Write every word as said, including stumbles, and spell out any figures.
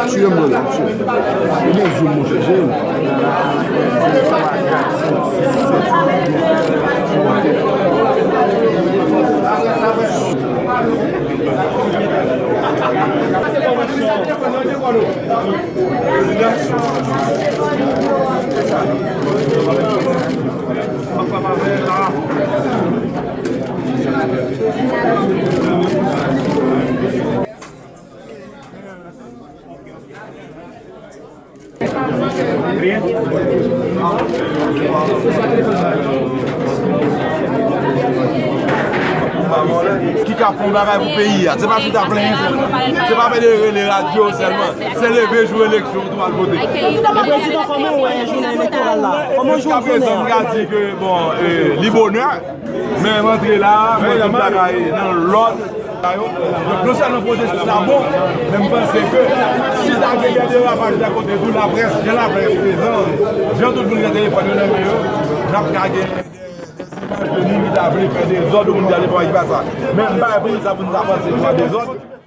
Tiye mwen la, tiye. Li gen zoom, monchè, jere m. Ki ka fè yon bagay pou peyi a. Se pa chita plenyen sèlman. Se pa fè de rele radyo sèlman. Se leve jou eleksyon tou al vote. Men prezidan, kòman w wè jounen elektoral la? Kòman w jwe jounen an? Jiskaprezan, m ka di ke, bon, eh, li bonè, men m antre la, mwen tout bagay nan lòd. Donk, non sèlman pwosesis la bon, men m panse ke si ta gen de derapaj de kote tou, laprès, jan laprès prezan, jan tout moun gen telefòn yo nan men yo, n ap ka gen de, de, de zimaj de moun ki ta vle fè dezòd, moun ki ta vle fè bagay ki pa sa. Men m pa wè pou sa pou n ta panse pou dezòd.